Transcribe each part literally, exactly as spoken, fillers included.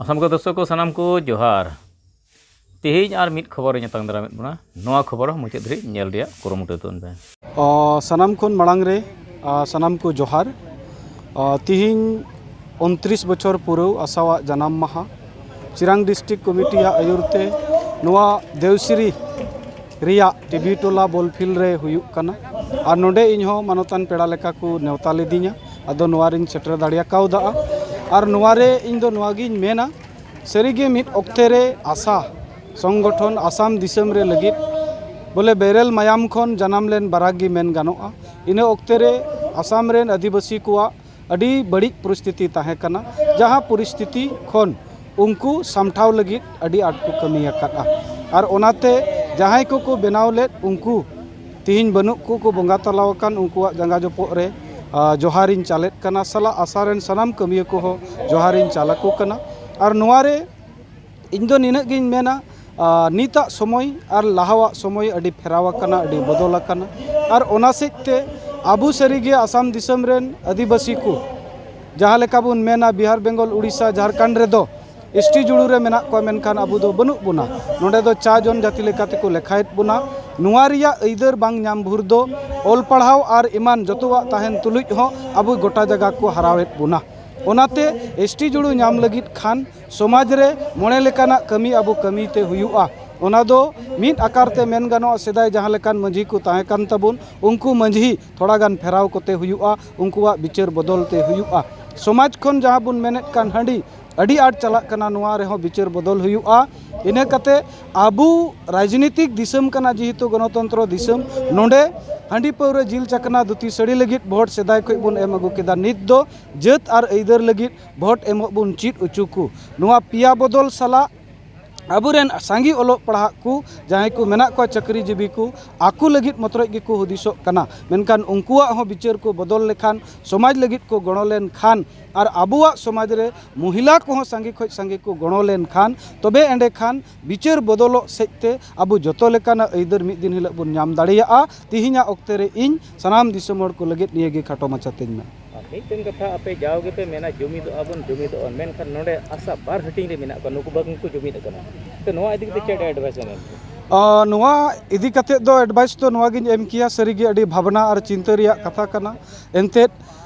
ᱟᱥᱟᱢ ᱠᱚ ᱫᱚᱨᱥᱚᱠ ᱠᱚ ᱥᱟᱱᱟᱢ ᱠᱚ ᱡᱚᱦᱟᱨ᱾ ᱛᱮᱦᱮᱧ ᱟᱨ ᱢᱤᱫ ᱠᱷᱚᱵᱚᱨ ᱤᱧ ᱟᱛᱟᱝ ᱫᱟᱨᱟᱢᱮᱫ ᱵᱚᱱᱟ᱾ ᱱᱚᱣᱟ ᱠᱷᱚᱵᱚᱨ ᱦᱚᱸ ᱢᱩᱪᱟᱹᱫ ᱫᱷᱟᱹᱨᱤᱡ ᱧᱮᱞ ᱨᱮᱭᱟᱜ ᱠᱩᱨᱩᱢᱩᱴᱩ ᱛᱟᱵᱚᱱ ᱯᱮ᱾ ᱚ, ᱥᱟᱱᱟᱢ ᱠᱷᱚᱱ ᱢᱟᱲᱟᱝ ᱨᱮ, ᱟ, ᱥᱟᱱᱟᱢ ᱠᱚ ᱡᱚᱦᱟᱨ᱾ ᱟ, ᱛᱤᱦᱤᱧ ᱩᱱᱛᱨᱤᱥ ᱵᱚᱪᱷᱚᱨ ᱯᱩᱨᱟᱹᱣ ᱟᱥᱟᱣᱟᱜ ᱡᱟᱱᱟᱢ ᱢᱟᱦᱟ᱾ ᱪᱤᱨᱟᱝ ᱰᱤᱥᱴᱨᱤᱠᱴ ᱠᱚᱢᱤᱴᱤᱭᱟᱜ ᱟᱹᱭᱩᱨ ᱛᱮ ᱱᱚᱣᱟ ᱫᱮᱣᱥᱤᱨᱤ ᱨᱮᱭᱟᱜ ᱴᱤᱵᱤ ᱴᱚᱞᱟ ᱵᱚᱞ ᱯᱷᱤᱞᱰ ᱨᱮ ᱦᱩᱭᱩᱜ ᱠᱟᱱᱟ᱾ ᱟᱨ ᱱᱚᱰᱮ ᱤᱧ ᱦᱚᱸ ᱢᱟᱱᱚᱛᱟᱱ ᱯᱮᱲᱟ ᱞᱮᱠᱟ ᱠᱚ ᱱᱮᱣᱛᱟ ᱞᱤᱫᱤᱧᱟ᱾ ᱟᱫᱚ ᱱᱚᱣᱟ ᱨᱤᱧ ᱥᱮᱴᱮᱨ ᱫᱟᱲᱮ ᱠᱟᱣᱫᱟ᱾ ᱟᱨ ᱱᱚᱣᱟ ᱨᱮ ᱤᱧ ᱫᱚ ᱱᱚᱣᱟ ᱜᱤᱧ ᱢᱮᱱᱟ, ᱥᱟᱹᱨᱤᱜᱮ ᱢᱤᱫ ᱚᱠᱛᱮ ᱨᱮ ᱟᱥᱟ ᱥᱚᱝᱜᱚᱴᱷᱚᱱ ᱟᱥᱟᱢ ᱫᱤᱥᱚᱢ ᱨᱮ ᱞᱟᱹᱜᱤᱫ ᱵᱚᱞᱮ ᱵᱮᱨᱮᱞ ᱢᱟᱭᱟᱢ ᱠᱷᱚᱱ ᱡᱟᱱᱟᱢ ᱞᱮᱱ ᱵᱟᱨᱟᱠ ᱜᱮ ᱢᱮᱱ ᱜᱟᱱᱚᱜᱼᱟ᱾ ᱤᱱᱟᱹ ᱚᱠᱛᱮ ᱨᱮ ᱟᱥᱟᱢ ᱨᱮᱱ ᱟᱹᱫᱤᱵᱟᱹᱥᱤ ᱠᱚᱣᱟᱜ ᱟᱹᱰᱤ ᱵᱟᱹᱲᱤᱡ ᱯᱚᱨᱤᱥᱛᱷᱤᱛᱤ ᱛᱟᱦᱮᱸ ᱠᱟᱱᱟ, ᱡᱟᱦᱟᱸ ᱯᱚᱨᱤᱥᱛᱷᱤᱛᱤ ᱠᱷᱚᱱ ᱩᱱᱠᱩ ᱥᱟᱢᱴᱷᱟᱣ ᱞᱟᱹᱜᱤᱫ ᱟᱹᱰᱤ ᱟᱸᱴ ᱠᱚ ᱠᱟᱹᱢᱤ ᱟᱠᱟᱫᱼᱟ᱾ ᱟᱨ ᱚᱱᱟᱛᱮ ᱡᱟᱦᱟᱸᱭ ᱠᱚᱠᱚ ᱵᱮᱱᱟᱣ ᱞᱮᱫ, ᱩᱱᱠᱩ ᱛᱤᱦᱤᱧ ᱵᱟᱹᱱᱩᱜ ᱠᱚ, ᱠᱚ ᱵᱚᱸᱜᱟ ᱛᱟᱞᱟ ᱟᱠᱟᱱ, ᱩᱱᱠᱩᱣᱟᱜ ᱡᱟᱸᱜᱟ ᱡᱚᱯᱚᱜ ᱨᱮ, ᱟ, ᱡᱚᱦᱟᱨᱤᱧ ᱪᱟᱞᱮᱫ ᱠᱟᱱᱟ, ᱥᱟᱞᱟᱜ ᱟᱥᱟ ᱨᱮᱱ ᱥᱟᱱᱟᱢ ᱠᱟᱹᱢᱤᱭᱟᱹ ᱠᱚᱦᱚᱸ ᱡᱚᱦᱟᱨᱤᱧ ᱪᱟᱞ ᱟᱠᱚ ᱠᱟᱱᱟ᱾ ᱟᱨ ᱱᱚᱣᱟ ᱨᱮ ᱤᱧ ᱫᱚ ᱱᱤᱱᱟᱹᱜ ᱜᱤᱧ ᱢᱮᱱᱟ, ᱟ, ᱱᱤᱛᱟᱜ ᱥᱚᱢᱚᱭ ᱟᱨ ᱞᱟᱦᱟᱣᱟᱜ ᱥᱚᱢᱚᱭ ᱟᱹᱰᱤ ᱯᱷᱮᱨᱟᱣ ᱟᱠᱟᱱᱟ, ᱟᱹᱰᱤ ᱵᱚᱫᱚᱞ ᱟᱠᱟᱱᱟ᱾ ᱟᱨ ᱚᱱᱟ ᱥᱮᱫ ᱛᱮ ᱟᱵᱚ ᱥᱟᱹᱨᱤᱜᱮ ᱟᱥᱟᱢ ᱫᱤᱥᱚᱢ ᱨᱮᱱ ᱟᱹᱫᱤᱵᱟᱹᱥᱤ ᱠᱚ, ᱡᱟᱦᱟᱸ ᱞᱮᱠᱟ ᱵᱚᱱ ᱢᱮᱱᱟ, ᱵᱤᱦᱟᱨ, ᱵᱮᱝᱜᱚᱞ, ᱩᱲᱤᱥᱥᱟ, ᱡᱷᱟᱲᱠᱷᱚᱸᱰ ᱨᱮᱫᱚ ᱮᱥ ᱴᱤ ᱡᱩᱲᱩ ᱨᱮ ᱢᱮᱱᱟᱜ ᱠᱚᱣᱟ, ᱢᱮᱱᱠᱷᱟᱱ ᱟᱵᱚ ᱫᱚ ᱵᱟᱹᱱᱩᱜ ᱵᱚᱱᱟ᱾ ᱱᱚᱰᱮ ᱫᱚ ᱪᱟ ᱡᱚᱱ ᱡᱟᱹᱛᱤ ᱞᱮᱠᱟ ᱛᱮᱠᱚ ᱞᱮᱠᱷᱟᱭᱮᱫ ᱵᱚᱱᱟ᱾ ᱱᱚᱣᱟ ᱨᱮᱭᱟᱜ ᱟᱹᱭᱫᱟᱹᱨ ᱵᱟᱝ ᱧᱟᱢ ᱵᱷᱳᱨ ᱫᱚ ᱚᱞ ᱯᱟᱲᱦᱟᱣ ᱟᱨ ᱮᱢᱟᱱ ᱡᱚᱛᱚᱣᱟᱜ ᱛᱟᱦᱮᱱ ᱛᱩᱞᱩᱡ ᱦᱚᱸ ᱟᱵᱚ ᱜᱚᱴᱟ ᱡᱟᱭᱜᱟ ᱠᱚ ᱦᱟᱨᱟᱣᱮᱫ ᱵᱚᱱᱟ᱾ ᱚᱱᱟᱛᱮ ᱮᱥ ᱴᱤ ᱡᱩᱲᱩ ᱧᱟᱢ ᱞᱟᱹᱜᱤᱫ ᱠᱷᱟᱱ ᱥᱚᱢᱟᱡᱽ ᱨᱮ ᱢᱚᱬᱮ ᱞᱮᱠᱟᱱᱟᱜ ᱠᱟᱹᱢᱤ ᱟᱵᱚ ᱠᱟᱹᱢᱤ ᱛᱮ ᱦᱩᱭᱩᱜᱼᱟ᱾ ᱚᱱᱟ ᱫᱚ ᱢᱤᱫ ᱟᱠᱟᱨ ᱛᱮ ᱢᱮᱱ ᱜᱟᱱᱚᱜᱼᱟ, ᱥᱮᱫᱟᱭ ᱡᱟᱦᱟᱸ ᱞᱮᱠᱟᱱ ᱢᱟᱹᱡᱷᱤ ᱠᱚ ᱛᱟᱦᱮᱸ ᱠᱟᱱ ᱛᱟᱵᱚᱱ, ᱩᱱᱠᱩ ᱢᱟᱹᱡᱷᱤ ᱛᱷᱚᱲᱟ ᱜᱟᱱ ᱯᱷᱮᱨᱟᱣ ᱠᱚᱛᱮ ᱦᱩᱭᱩᱜᱼᱟ, ᱩᱱᱠᱩᱣᱟᱜ ᱵᱤᱪᱟᱹᱨ ᱵᱚᱫᱚᱞ ᱛᱮ ᱦᱩᱭᱩᱜᱼᱟ᱾ ᱥᱚᱢᱟᱡᱽ ᱠᱷᱚᱱ ᱡᱟᱦᱟᱸ ᱵᱚᱱ ᱢᱮᱱᱮᱫ ᱠᱟᱱ ᱦᱟᱺᱰᱤ ᱟᱹᱰᱤ ᱟᱸᱴ ᱪᱟᱞᱟᱜ ᱠᱟᱱᱟ, ᱱᱚᱣᱟ ᱨᱮᱦᱚᱸ ᱵᱤᱪᱟᱹᱨ ᱵᱚᱫᱚᱞ ᱦᱩᱭᱩᱜᱼᱟ᱾ ᱤᱱᱟᱹ ᱠᱟᱛᱮ ᱟᱵᱚ ᱨᱟᱡᱽᱱᱤᱛᱤᱠ ᱫᱤᱥᱚᱢ ᱠᱟᱱᱟ, ᱡᱮᱦᱮᱛᱩ ᱜᱚᱱᱚᱛᱚᱱᱛᱨᱚ ᱫᱤᱥᱚᱢ, ᱱᱚᱰᱮ ᱦᱟᱺᱰᱤ ᱯᱟᱹᱣᱨᱟᱹ ᱡᱤᱞ ᱪᱟᱠᱷᱱᱟ ᱫᱷᱩᱛᱤ ᱥᱟᱹᱲᱤ ᱞᱟᱹᱜᱤᱫ ᱵᱷᱳᱴ ᱥᱮᱫᱟᱭ ᱠᱷᱚᱱ ᱵᱚᱱ ᱮᱢ ᱟᱹᱜᱩ ᱠᱮᱫᱟ᱾ ᱱᱤᱛ ᱫᱚ ᱡᱟᱹᱛ ᱟᱨ ᱟᱹᱭᱫᱟᱹᱨ ᱞᱟᱹᱜᱤᱫ ᱵᱷᱳᱴ ᱮᱢᱚᱜ ᱵᱚᱱ ᱪᱮᱫ ᱦᱚᱪᱚ ᱠᱚ᱾ ᱱᱚᱣᱟ ᱯᱮᱭᱟ ᱵᱚᱫᱚᱞ ᱥᱟᱞᱟᱜ ᱟᱵᱚᱨᱮᱱ ᱥᱟᱸᱜᱮ ᱚᱞᱚᱜ ᱯᱟᱲᱦᱟᱜ ᱠᱚ ᱡᱟᱦᱟᱸᱭ ᱠᱚ ᱢᱮᱱᱟᱜ ᱠᱚᱣᱟ, ᱪᱟᱹᱠᱨᱤ ᱡᱤᱵᱤ ᱠᱚ, ᱟᱠᱚ ᱞᱟᱹᱜᱤᱫ ᱢᱚᱛᱨᱚᱡ ᱜᱮᱠᱚ ᱦᱩᱫᱤᱥᱚᱜ ᱠᱟᱱᱟ, ᱢᱮᱱᱠᱷᱟᱱ ᱩᱱᱠᱩᱣᱟᱜ ᱦᱚᱸ ᱵᱤᱪᱟᱹᱨ ᱠᱚ ᱵᱚᱫᱚᱞ ᱞᱮᱠᱷᱟᱱ, ᱥᱚᱢᱟᱡᱽ ᱞᱟᱹᱜᱤᱫ ᱠᱚ ᱜᱚᱲᱚ ᱞᱮᱱᱠᱷᱟᱱ, ᱟᱨ ᱟᱵᱚᱣᱟᱜ ᱥᱚᱢᱟᱡᱽ ᱨᱮ ᱢᱚᱦᱤᱞᱟ ᱠᱚᱦᱚᱸ ᱥᱟᱸᱜᱮ ᱠᱷᱚᱱ ᱥᱟᱸᱜᱮ ᱠᱚ ᱜᱚᱲᱚ ᱞᱮᱱᱠᱷᱟᱱ, ᱛᱚᱵᱮ ᱮᱸᱰᱮᱠᱷᱟᱱ ᱵᱤᱪᱟᱹᱨ ᱵᱚᱫᱚᱞᱚᱜ ᱥᱮᱫ ᱛᱮ ᱟᱵᱚ ᱡᱚᱛᱚ ᱞᱮᱠᱟᱱᱟᱜ ᱟᱹᱭᱫᱟᱹᱨ ᱢᱤᱫ ᱫᱤᱱ ᱦᱤᱞᱳᱜ ᱵᱚᱱ ᱧᱟᱢ ᱫᱟᱲᱮᱭᱟᱜᱼᱟ᱾ ᱛᱮᱦᱮᱧᱟᱜ ᱚᱠᱛᱮ ᱨᱮ ᱤᱧ ᱥᱟᱱᱟᱢ ᱫᱤᱥᱚᱢ ᱦᱚᱲ ᱠᱚ ᱞᱟᱹᱜᱤᱫ ᱱᱤᱭᱟᱹ ᱜᱮ ᱠᱷᱟᱴᱚ ᱢᱟᱪᱷᱟ ᱛᱮᱧ ᱢᱮᱱᱟ᱾ ᱢᱤᱫᱴᱮᱱ ᱠᱟᱛᱷᱟ, ᱟᱯᱮ ᱡᱟᱣ ᱜᱮᱯᱮ ᱢᱮᱱᱟ ᱡᱩᱢᱤᱫᱚᱜᱼᱟ ᱵᱚᱱ, ᱡᱩᱢᱤᱫᱚᱜᱼᱟ ᱵᱚᱱ, ᱢᱮᱱᱠᱷᱟᱱ ᱱᱚᱰᱮ ᱟᱥᱟ ᱵᱟᱨ ᱦᱟᱹᱴᱤᱧ ᱨᱮ ᱢᱮᱱᱟᱜ ᱠᱚᱣᱟ, ᱱᱩᱠᱩ ᱵᱟᱝ ᱠᱚ ᱡᱩᱢᱤᱫ ᱟᱠᱟᱱᱟ᱾ ᱛᱚ ᱱᱚᱣᱟ ᱤᱫᱤ ᱠᱟᱛᱮ ᱪᱮᱫ ᱮᱰᱵᱷᱟᱭᱤᱥ ᱮᱢ ᱮᱢ? ᱟᱨ ᱱᱚᱣᱟ ᱤᱫᱤ ᱠᱟᱛᱮ ᱫᱚ ᱮᱰᱵᱷᱟᱭᱤᱥ ᱫᱚ ᱱᱚᱣᱟ ᱜᱤᱧ ᱮᱢ ᱠᱮᱭᱟ, ᱥᱟᱹᱨᱤᱜᱮ ᱟᱹᱰᱤ ᱵᱷᱟᱵᱽᱱᱟ ᱟᱨ ᱪᱤᱱᱛᱟᱹ ᱨᱮᱭᱟᱜ ᱠᱟᱛᱷᱟ ᱠᱟᱱᱟ᱾ ᱮᱱᱛᱮᱫ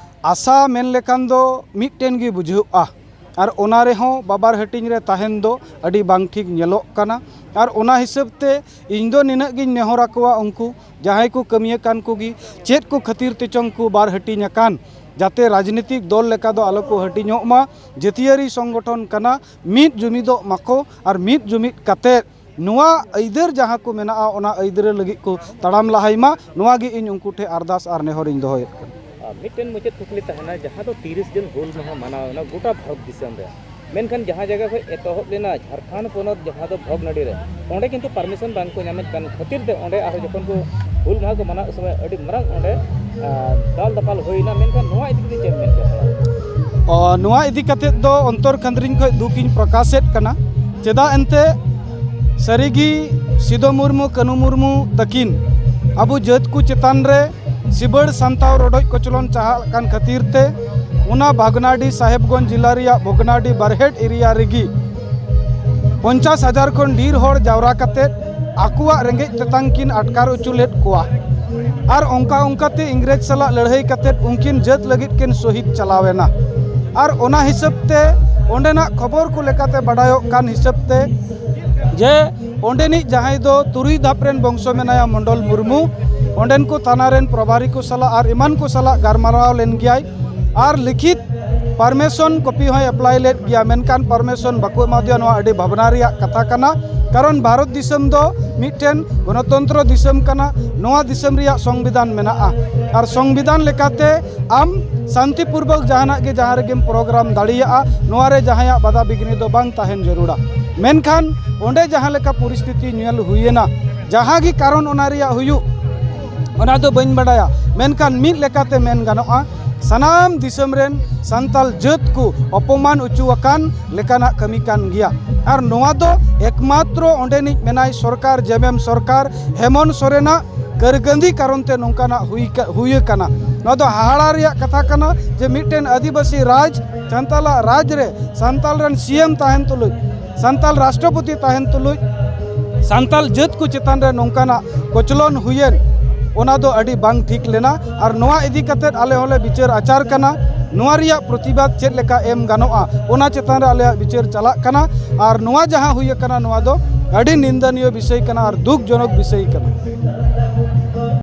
ᱟᱥᱟ ᱢᱮᱱ ᱞᱮᱠᱷᱟᱱ ᱫᱚ ᱢᱤᱫᱴᱮᱱ ᱜᱮ ᱵᱩᱡᱷᱟᱹᱜᱼᱟ, ᱟᱨ ᱚᱱᱟ ᱨᱮᱦᱚᱸ ᱵᱟᱵᱟᱨ ᱦᱟᱹᱴᱤᱧ ᱨᱮ ᱛᱟᱦᱮᱱ ᱫᱚ ᱟᱹᱰᱤ ᱵᱟᱝ ᱴᱷᱤᱠ ᱧᱮᱞᱚᱜ ᱠᱟᱱᱟ᱾ ᱟᱨ ᱚᱱᱟ ᱦᱤᱥᱟᱹᱵ ᱛᱮ ᱤᱧ ᱫᱚ ᱱᱤᱱᱟᱹᱜ ᱜᱤᱧ ᱱᱮᱦᱚᱨ ᱟᱠᱚᱣᱟ, ᱩᱱᱠᱩ ᱡᱟᱦᱟᱸᱭ ᱠᱚ ᱠᱟᱹᱢᱤᱭᱟᱹ ᱠᱟᱱ ᱠᱚᱜᱮ, ᱪᱮᱫ ᱠᱚ ᱠᱷᱟᱹᱛᱤᱨ ᱛᱮᱪᱚᱝ ᱠᱚ ᱵᱟᱨ ᱦᱟᱹᱴᱤᱧ ᱟᱠᱟᱱ, ᱡᱟᱛᱮ ᱨᱟᱡᱽᱱᱤᱛᱤᱠ ᱫᱚᱞ ᱞᱮᱠᱟ ᱫᱚ ᱟᱞᱚ ᱠᱚ ᱦᱟᱹᱴᱤᱧᱚᱜ ᱢᱟ, ᱡᱟᱹᱛᱤᱭᱟᱹᱨᱤ ᱥᱚᱝᱜᱚᱴᱷᱚᱱ ᱠᱟᱱᱟ, ᱢᱤᱫ ᱡᱩᱢᱤᱫᱚᱜ ᱢᱟᱠᱚ ᱟᱨ ᱢᱤᱫ ᱡᱩᱢᱤᱫ ᱠᱟᱛᱮ ᱱᱚᱣᱟ ᱟᱹᱭᱫᱟᱹᱨ ᱡᱟᱦᱟᱸ ᱠᱚ ᱢᱮᱱᱟᱜᱼᱟ, ᱚᱱᱟ ᱟᱹᱭᱫᱟᱹᱨ ᱞᱟᱹᱜᱤᱫ ᱠᱚ ᱛᱟᱲᱟᱢ ᱞᱟᱦᱟᱭ ᱢᱟ, ᱱᱚᱣᱟ ᱜᱮ ᱤᱧ ᱩᱱᱠᱩ ᱴᱷᱮᱱ ᱟᱨᱫᱟᱥ ᱟᱨ ᱱᱮᱦᱚᱨᱤᱧ ᱫᱚᱦᱚᱭᱮᱫ ᱠᱟᱱᱟ᱾ ᱟᱨ ᱢᱤᱫᱴᱮᱱ ᱢᱩᱪᱟᱹᱫ ᱠᱩᱠᱞᱤ ᱛᱟᱦᱮᱱᱟ, ᱡᱟᱦᱟᱸ ᱫᱚ ᱛᱤᱨᱤᱥ ᱡᱩᱱ ᱦᱩᱞ ᱢᱟᱦᱟ ᱢᱟᱱᱟᱣ ᱮᱱᱟ ᱜᱚᱴᱟ ᱵᱷᱟᱨᱚᱛ ᱫᱤᱥᱚᱢ ᱨᱮ, ᱢᱮᱱᱠᱷᱟᱱ ᱡᱟᱦᱟᱸ ᱡᱟᱭᱜᱟ ᱠᱷᱚᱱ ᱮᱛᱚᱦᱚᱵ ᱞᱮᱱᱟ ᱡᱷᱟᱲᱠᱷᱚᱸᱰ ᱯᱚᱱᱚᱛ, ᱡᱟᱦᱟᱸ ᱫᱚ ᱵᱷᱚᱜᱽᱱᱟᱰᱤ ᱨᱮ, ᱚᱸᱰᱮ ᱠᱤᱱᱛᱩ ᱯᱟᱨᱢᱤᱥᱚᱱ ᱵᱟᱝ ᱠᱚ ᱧᱟᱢᱮᱫ ᱠᱟᱱ ᱠᱷᱟᱹᱛᱤᱨ ᱛᱮ ᱚᱸᱰᱮ ᱟᱨᱦᱚᱸ ᱡᱚᱠᱷᱚᱱ ᱠᱚ ᱦᱩᱞ ᱢᱟᱦᱟ ᱠᱚ ᱢᱟᱱᱟᱣ ᱥᱚᱢᱚᱭ ᱟᱹᱰᱤ ᱢᱟᱨᱟᱝ ᱚᱸᱰᱮ, ᱟᱸ, ᱫᱟᱞ ᱫᱟᱯᱟᱞ ᱦᱩᱭᱱᱟ᱾ ᱢᱮᱱᱠᱷᱟᱱ ᱱᱚᱣᱟ ᱤᱫᱤ ᱠᱟᱛᱮ ᱪᱮᱫ ᱮᱢ ᱢᱮᱱ ᱠᱮᱭᱟ ᱛᱷᱚᱲᱟ? ᱚ, ᱱᱚᱣᱟ ᱤᱫᱤ ᱠᱟᱛᱮ ᱫᱚ ᱚᱱᱛᱚᱨ ᱠᱷᱟᱸᱫᱽᱨᱤᱧ ᱠᱷᱚᱱ ᱫᱩᱠ ᱤᱧ ᱯᱨᱚᱠᱟᱥᱮᱫ ᱠᱟᱱᱟ᱾ ᱪᱮᱫᱟᱜ ᱮᱱᱛᱮ ᱥᱟᱹᱨᱤᱜᱮ ᱥᱤᱫᱩ ᱢᱩᱨᱢᱩ, ᱠᱟᱹᱱᱩ ᱢᱩᱨᱢᱩ ᱛᱟᱹᱠᱤᱱ ᱟᱵᱚ ᱡᱟᱹᱛ ᱠᱚ ᱪᱮᱛᱟᱱ ᱨᱮ ᱥᱤᱵᱟᱹᱲ ᱥᱟᱱᱛᱟᱣ ᱨᱚᱰᱚᱡ ᱠᱚᱪᱞᱚᱱ ᱪᱟᱦᱟᱜ ᱠᱟᱱ ᱠᱷᱟᱹᱛᱤᱨ ᱛᱮ ᱚᱱᱟ ᱵᱷᱟᱜᱽᱱᱟᱰᱤ ᱥᱟᱦᱮᱵᱽᱜᱚᱸᱡᱽ ᱡᱤᱞᱟ ᱨᱮᱭᱟᱜ ᱵᱷᱚᱜᱽᱱᱟᱰᱤ ᱵᱟᱨᱦᱮᱴ ᱮᱨᱤᱭᱟ ᱨᱮᱜᱮ ᱯᱚᱧᱪᱟᱥ ᱦᱟᱡᱟᱨ ᱠᱷᱚᱱ ᱰᱷᱮᱨ ᱦᱚᱲ ᱡᱟᱣᱨᱟ ᱠᱟᱛᱮ ᱟᱠᱚᱣᱟᱜ ᱨᱮᱸᱜᱮᱡ ᱛᱮᱛᱟᱝ ᱠᱤᱱ ᱟᱴᱠᱟᱨ ᱦᱚᱪᱚ ᱞᱮᱫ ᱠᱚᱣᱟ᱾ ᱟᱨ ᱚᱱᱠᱟ ᱚᱱᱠᱟᱛᱮ ᱤᱝᱨᱮᱡᱽ ᱥᱟᱞᱟᱜ ᱞᱟᱹᱲᱦᱟᱹᱭ ᱠᱟᱛᱮ ᱩᱱᱠᱤᱱ ᱡᱟᱹᱛ ᱞᱟᱹᱜᱤᱫ ᱠᱤᱱ ᱥᱚᱦᱤᱫ ᱪᱟᱞᱟᱣ ᱮᱱᱟ᱾ ᱟᱨ ᱚᱱᱟ ᱦᱤᱥᱟᱹᱵ ᱛᱮ ᱚᱸᱰᱮᱱᱟᱜ ᱠᱷᱚᱵᱚᱨ ᱠᱚ ᱞᱮᱠᱟᱛᱮ ᱵᱟᱰᱟᱭᱚᱜ ᱠᱟᱱ ᱦᱤᱥᱟᱹᱵ ᱛᱮ ᱡᱮ ᱚᱸᱰᱮᱱᱤᱡ ᱡᱟᱦᱟᱸᱭ ᱫᱚ ᱛᱩᱨᱩᱭ ᱫᱷᱟᱯ ᱨᱮᱱ ᱵᱚᱝᱥᱚ ᱢᱮᱱᱟᱭᱟ ᱢᱚᱱᱰᱚᱞ ᱢᱩᱨᱢᱩ, ᱚᱸᱰᱮᱱ ᱠᱚ ᱛᱷᱟᱱᱟ ᱨᱮᱱ ᱯᱨᱚᱵᱷᱟᱨᱤ ᱠᱚ ᱥᱟᱞᱟᱜ ᱟᱨ ᱮᱢᱟᱱ ᱠᱚ ᱥᱟᱞᱟᱜ ᱜᱟᱞᱢᱟᱨᱟᱣ ᱞᱮᱱ ᱜᱮᱭᱟᱭ᱾ ᱟᱨ ᱞᱤᱠᱷᱤᱛ ᱯᱟᱨᱢᱤᱥᱚᱱ ᱠᱚᱯᱤ ᱦᱚᱸᱭ ᱮᱯᱞᱟᱭ ᱞᱮᱫ ᱜᱮᱭᱟ, ᱢᱮᱱᱠᱷᱟᱱ ᱯᱟᱨᱢᱤᱥᱚᱱ ᱵᱟᱠᱚ ᱮᱢᱟ ᱫᱮᱭᱟ᱾ ᱱᱚᱣᱟ ᱟᱹᱰᱤ ᱵᱷᱟᱵᱽᱱᱟ ᱨᱮᱭᱟᱜ ᱠᱟᱛᱷᱟ ᱠᱟᱱᱟ, ᱠᱟᱨᱚᱱ ᱵᱷᱟᱨᱚᱛ ᱫᱤᱥᱚᱢ ᱫᱚ ᱢᱤᱫᱴᱮᱱ ᱜᱚᱱᱚᱛᱚᱱᱛᱨᱚ ᱫᱤᱥᱚᱢ ᱠᱟᱱᱟ᱾ ᱱᱚᱣᱟ ᱫᱤᱥᱚᱢ ᱨᱮᱭᱟᱜ ᱥᱚᱝᱵᱤᱫᱷᱟᱱ ᱢᱮᱱᱟᱜᱼᱟ, ᱟᱨ ᱥᱚᱝᱵᱤᱫᱷᱟᱱ ᱞᱮᱠᱟᱛᱮ ᱟᱢ ᱥᱟᱱᱛᱤᱯᱩᱨᱵᱚᱠ ᱡᱟᱦᱟᱱᱟᱜ ᱜᱮ ᱡᱟᱦᱟᱸ ᱨᱮᱜᱮᱢ ᱯᱨᱳᱜᱨᱟᱢ ᱫᱟᱲᱮᱭᱟᱜᱼᱟ, ᱱᱚᱣᱟ ᱨᱮ ᱡᱟᱦᱟᱸᱭᱟᱜ ᱵᱟᱫᱷᱟ ᱵᱤᱜᱷᱱᱤ ᱫᱚ ᱵᱟᱝ ᱛᱟᱦᱮᱱ ᱡᱟᱹᱨᱩᱲᱟ᱾ ᱢᱮᱱᱠᱷᱟᱱ ᱚᱸᱰᱮ ᱡᱟᱦᱟᱸ ᱞᱮᱠᱟ ᱯᱚᱨᱤᱥᱛᱷᱤᱛᱤ ᱧᱮᱞ ᱦᱩᱭᱮᱱᱟ, ᱡᱟᱦᱟᱸ ᱜᱮ ᱠᱟᱨᱚᱱ ᱚᱱᱟ ᱨᱮᱭᱟᱜ ᱦᱩᱭᱩᱜ, ᱚᱱᱟ ᱫᱚ ᱵᱟᱹᱧ ᱵᱟᱰᱟᱭᱟ, ᱢᱮᱱᱠᱷᱟᱱ ᱢᱤᱫ ᱞᱮᱠᱟᱛᱮ ᱢᱮᱱ ᱜᱟᱱᱚᱜᱼᱟ, ᱥᱟᱱᱟᱢ ᱫᱤᱥᱚᱢ ᱨᱮᱱ ᱥᱟᱱᱛᱟᱞ ᱡᱟᱹᱛ ᱠᱚ ᱚᱯᱚᱢᱟᱱ ᱚᱪᱚ ᱟᱠᱟᱱ ᱞᱮᱠᱟᱱᱟᱜ ᱠᱟᱹᱢᱤ ᱠᱟᱱ ᱜᱮᱭᱟ᱾ ᱟᱨ ᱱᱚᱣᱟ ᱫᱚ ᱮᱠᱢᱟᱛᱨᱚ ᱚᱸᱰᱮᱱᱤᱡ ᱢᱮᱱᱟᱭ ᱥᱚᱨᱠᱟᱨ, ᱡᱮᱢᱮᱢ ᱥᱚᱨᱠᱟᱨ, ᱦᱮᱢᱚᱱᱛ ᱥᱚᱨᱮᱱᱟᱜ ᱠᱟᱹᱨᱜᱟᱹᱱᱫᱤ ᱠᱟᱨᱚᱱ ᱛᱮ ᱱᱚᱝᱠᱟᱱᱟᱜ ᱦᱩᱭ ᱠᱟ-, ᱦᱩᱭ ᱟᱠᱟᱱᱟ᱾ ᱱᱚᱣᱟ ᱫᱚ ᱦᱟᱦᱟᱲᱟ ᱨᱮᱭᱟᱜ ᱠᱟᱛᱷᱟ ᱠᱟᱱᱟ ᱡᱮ ᱢᱤᱫᱴᱮᱱ ᱟᱹᱫᱤᱵᱟᱹᱥᱤ ᱨᱟᱡᱽ, ᱥᱟᱱᱛᱟᱞᱟᱜ ᱨᱟᱡᱽ ᱨᱮ ᱥᱟᱱᱛᱟᱞ ᱨᱮᱱ ᱥᱤ ᱮᱢ ᱛᱟᱦᱮᱱ ᱛᱩᱞᱩᱡ, ᱥᱟᱱᱛᱟᱞ ᱨᱟᱥᱴᱨᱚᱯᱚᱛᱤ ᱛᱟᱦᱮᱱ ᱛᱩᱞᱩᱡ ᱥᱟᱱᱛᱟᱞ ᱡᱟᱹᱛ ᱠᱚ ᱪᱮᱛᱟᱱ ᱨᱮ ᱱᱚᱝᱠᱟᱱᱟᱜ ᱠᱚᱪᱞᱚᱱ ᱦᱩᱭᱮᱱ, ᱚᱱᱟ ᱫᱚ ᱟᱹᱰᱤ ᱵᱟᱝ ᱴᱷᱤᱠ ᱞᱮᱱᱟ᱾ ᱟᱨ ᱱᱚᱣᱟ ᱤᱫᱤ ᱠᱟᱛᱮᱫ ᱟᱞᱮ ᱦᱚᱸᱞᱮ ᱵᱤᱪᱟᱹᱨ ᱟᱪᱟᱨ ᱠᱟᱱᱟ᱾ ᱱᱚᱣᱟ ᱨᱮᱭᱟᱜ ᱯᱨᱚᱛᱤᱵᱟᱫ ᱪᱮᱫ ᱞᱮᱠᱟ ᱮᱢ ᱜᱟᱱᱚᱜᱼᱟ, ᱚᱱᱟ ᱪᱮᱛᱟᱱ ᱨᱮ ᱟᱞᱮᱭᱟᱜ ᱵᱤᱪᱟᱹᱨ ᱪᱟᱞᱟᱜ ᱠᱟᱱᱟ᱾ ᱟᱨ ᱱᱚᱣᱟ ᱡᱟᱦᱟᱸ ᱦᱩᱭ ᱟᱠᱟᱱᱟ, ᱱᱚᱣᱟ ᱫᱚ ᱟᱹᱰᱤ ᱱᱤᱱᱫᱚᱱᱤᱭᱚ ᱵᱤᱥᱚᱭ ᱠᱟᱱᱟ ᱟᱨ ᱫᱩᱠ ᱡᱚᱱᱚᱠ ᱵᱤᱥᱚᱭ ᱠᱟᱱᱟ᱾